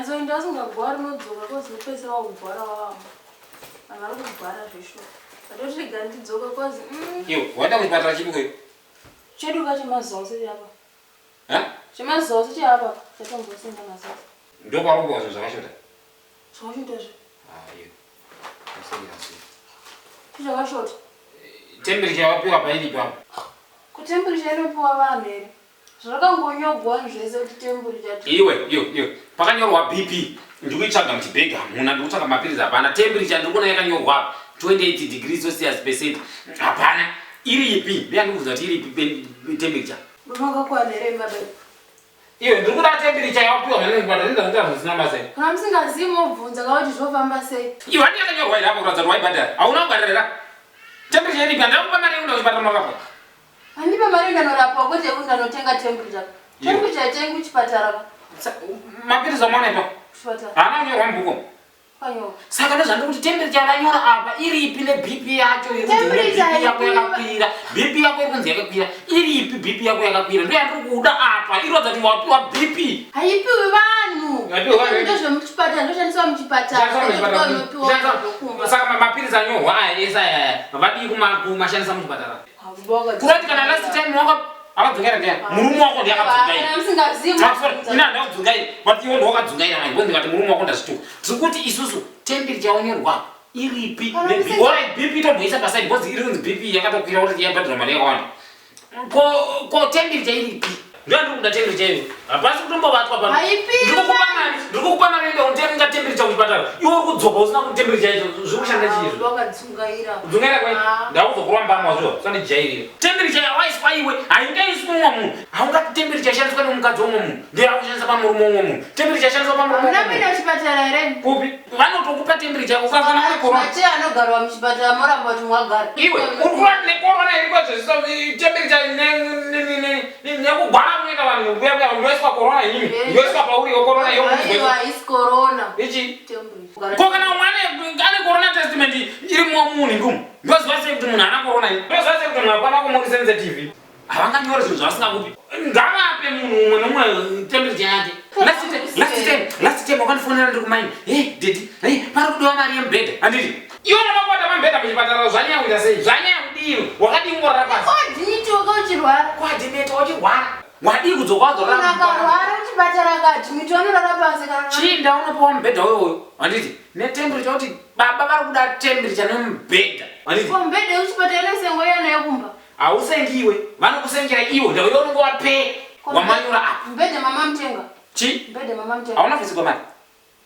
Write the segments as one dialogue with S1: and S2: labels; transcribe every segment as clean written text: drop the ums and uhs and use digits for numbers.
S1: Nyatsoenda usingagwari unodzoka kozi unopedzisira wakugwara wavamba. Vanhu vari kugwara zveshuwa. Ndatoti rega ndidzoke kozi mm.
S2: Iwe waenda kuchipatara chipi kweyo?
S1: Chedu ka chemazuva ose chapa. Eh? Chemazuva ose chapa chatombosinda mazuva.
S2: Ndokwarokuwa zvinhu zvakashota.
S1: Zvakashota zve.
S2: Ah, iwe. Usanyira sei.
S1: Zvakashota.
S2: Temperature yawapiwa pairi ipapo.
S1: Ko temperature inopiwa vanhu here? Zvakangonyogwa zvese kuti temperature.
S2: Iwe, iwe, iwe. Pakanyorwa BP ndikuitsvaga muchibhegi hamuna, ndikutsvaga mapiritsi hapana. Temperature ndikuona yakanyorwa apa 28 degrees Celsius percent hapana. Iripi? Ndiye andikubvunza kuti iripi temperature.
S1: Makakwana here baba?
S2: Iwe ndiri kuda temperature yawapiwa mhani kuchipatara ndinza kuita zvisina basa.
S1: Kana musingazivi mobvunza ka kuti zvofamba sei.
S2: Iwe handi yakanyorwa here apa kuratidza kuti waibhadhara. Hauna kubhadhara here? Temperature iripi? Handina kupa mari yekuenda kuchipatara unorapwa.
S1: Handipe mari ndanorapwa kwete yekuti ndanotenga temperature. Temperature haitengi kuchipatara ka.
S2: Mapiritsi amaona ipapo.
S1: Kuchipatara.
S2: Haana kunyorwa mubhuku.
S1: Kanyorwa.
S2: Saka ndozvandiri kuti temperature yavanyora apa iripi neBP yacho iri kunzi
S1: Temperature
S2: BP yako
S1: haipiwi.
S2: yakakwira. BP yako iri kunzi yakakwira. Iripi BP yako yakakwira? Ndiyo yandiri kuda apa. Irodza kuti wapiwa BP.
S1: Haipiwi vanhu.
S2: Haipiwi vanhu.
S1: Ndozvemuchipatara, ndoshandiswa muchipatara. Ndozvinopiwa
S2: Saka mapiritsi anyorwa aya ese aya aya vadii kumashandisa muchipatara? Kurati kana last time waka akadzungaira ndiani? Murume wako ndiye akadzungaira.
S1: Musingazivi.
S2: Ah, sorry, ini handina kudzungaira but iwe ndiwakadzungaira manje ndikati murume wako ndazvituka. Tiri kuti isusu temperature yaonyorwa iripi?
S1: Kana
S2: Ne-
S1: musinga-
S2: Alright, BP tomboisa paside because iri kunzi BP yakatokwira kuti yabhadhara mari yakawanda. Ko ko temperature iripi? Ndiyo ndiri kuda temperature iyo. Hapasi kutombobatwa pano.
S1: Haipiwi
S2: Ndiri kukupa mari, ndiri kukupa mari ende unotenga temperature kuchipatara. Iwe uri kudzoka usina kutemperature yacho zviri kushanda chii izvo?
S1: Wakadzungaira.
S2: Kudzungaira kwai
S1: Ah.
S2: ndakuzokurwa mbama wazviwa usandijairira. Temperature yawaiswa iwe haingaiswi mumwe munhu. Haungati temperature yashandiswa nemukadzi womumwe munhu. Ndiyo yakushandisa pamurume womumwe munhu. Temperature yashandiswa pamurume
S1: Hamuna
S2: womumwe
S1: kuenda
S2: munhu.
S1: kuchipatara here?
S2: Kupi? Vanotokupa temperature yako kana uri corona.
S1: Mate anogarwa muchipatara moramba kuti mwagara.
S2: Iwe uri kurwa necorona iri kwezvesisa temperature nekugwara kunoita vanhu kuya kuya ndoiswa corona inini ndoiswa pauri iwe corona iyo
S1: Aiwa, haisi corona.
S2: Ichi
S1: Temperature.
S2: ko kana umwe ane corona testament iri munhu ndumu ndoziva sei kuti munhu ana corona ini ndoziva sei kuti munhu akwana kumuri sensitive havanganyori zvinhu zvavasingakupi ngavape munhu umwe nomwe temperature yake last time last time last time wakandifonera ndiri kumaini hey daddy hey pari kudiwa mari yemubhedha handiti iwe unoda kubata mambhedha muchipatara zvanyanya kuita sei zvanyanya kudii wakadii kungorara pasi
S1: Kuadmitiwa ka uchirwara.
S2: kuadimita uchirwara wadii kudzoka wadzorara
S1: Munhu akarwara muchipatara akaadmitiwa anorara pasi kana
S2: chinda unopiwa mubhedha uyoyo handiti netemperature kuti baba vari kuda temperature nemubhedha handiti
S1: Ko mubhedha yekuchipatara inosengwa iya nayo kumba.
S2: Hausengi iwe, vanokusengera iwe, ndau yaunenge wapee wamanyura apa.
S1: Mubhedha mama mutenga.
S2: Chi?
S1: Mubhedha mama mutenga.
S2: Hauna kubvisirwa mari.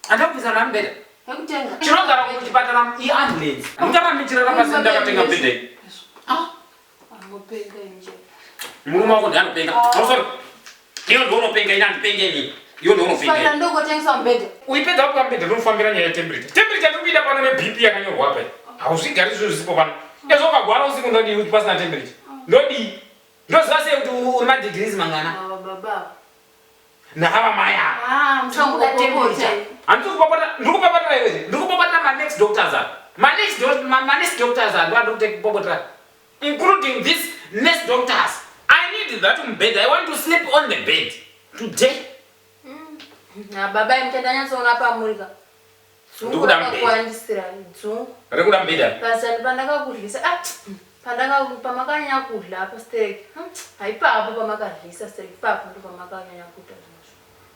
S2: Handina kubvisirwa mari mubhedha.
S1: Yekutenga.
S2: Chinogara kuchipatara iambulance. Mucharamba muchirara pasi ndakatenga mubhedha iyi.
S1: Ah. Anopenga inje.
S2: Murume wako ndiye anopenga. Oh, sorry. Iwe ndiwe unopenga ini handipenge ini. Iwe ndiwe unopenga.
S1: Chipatara ndokotengesa mubhedha.
S2: Uipedza wapiwa mubhedha ndinofambira nyaya yetemperature. Temperature tiri kuida pano neBP yakanyorwa apa. Hauzvigari zvinhu zvisipo pano. Ezvo ukagwara usiku ndodii kuti pasina temperature? Ndodii? Ndoziva sei kuti uri madegrees mangana?
S1: Ava baba.
S2: Ndakava mai ava.
S1: Ah,
S2: Tinokuda temperature. Handisi kupopota, ndiri kupopotera iwe. Ndiri kupopotera ma next doctors ava. Ma next do, ma, ma next doctors ava ndo andiri kupopotera. Including this nurse doctors. I need that mubed. I want to sleep on the bed today.
S1: Na baba imi chandanyatsoona pamuri ka. Dzungu
S2: Ndikuda mubhedha.
S1: rakakuwandisira dzungu.
S2: Rekuda mubhedha.
S1: Pasani pandakakudyisa ah pandaka pamakanyanya kudla apa sterek. Haipapo pamakadyisa sterek ipapo ndo pamakanyanya kuita.